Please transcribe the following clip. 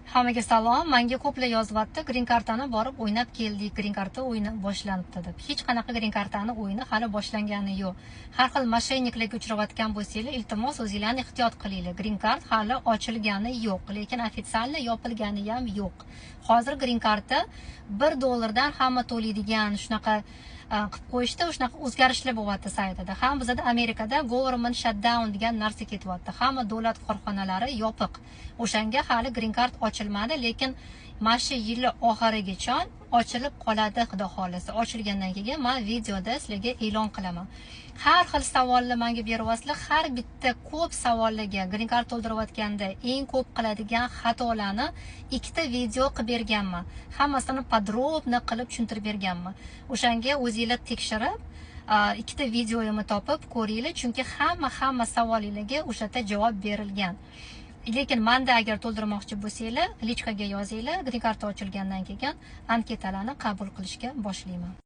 Hammaga salom. Menga ko'plar yozyapti, green kartani borib o'ynab keldik, green karta o'yini boshlanibdi deb. Hech qanaqa green kartani o'yini hali boshlangani yo'q. Har xil мошенник larga uchrayotgan bo'lsanglar, iltimos, o'zinglarni ehtiyot qilinglar. Green card hali ochilgani yo'q, lekin официально yopilgani ham yo'q. Hozir green karta 1 dollardan hamma to'laydigan shunaqa qilib qo'yishdi, shunaqa o'zgarishlar bo'lyapti saytida. Ham bizada Amerikada government shutdown degan narsa ketyapti. Hamma davlat korxonalari yopiq. O'shanga hali green card ochilmadi, lekin mana shu yilni oxirigacha ochilib qoladi, xudo xohlasa. Ochilgandan keyin man videoda sizlarga e'lon qilaman. Har xil savollar menga beryapsizlar. Har bitta ko'p savollarga, green card to'ldirayotganda eng ko'p qiladigan xatolarni ikkita video qilib berganman. Hammasini подробно qilib tushuntirib berganman. O'shanga o'zinglar tekshirib, ikkita videoyimni topib ko'ringlar, chunki hamma savolinglarga o'sha yerda javob berilgan. Lekin manda agar to'ldirmoqchi bo'lsanglar, личка ga yozinglar. Green card ochilgandan keyin anketalarni qabul qilishga boshlayman.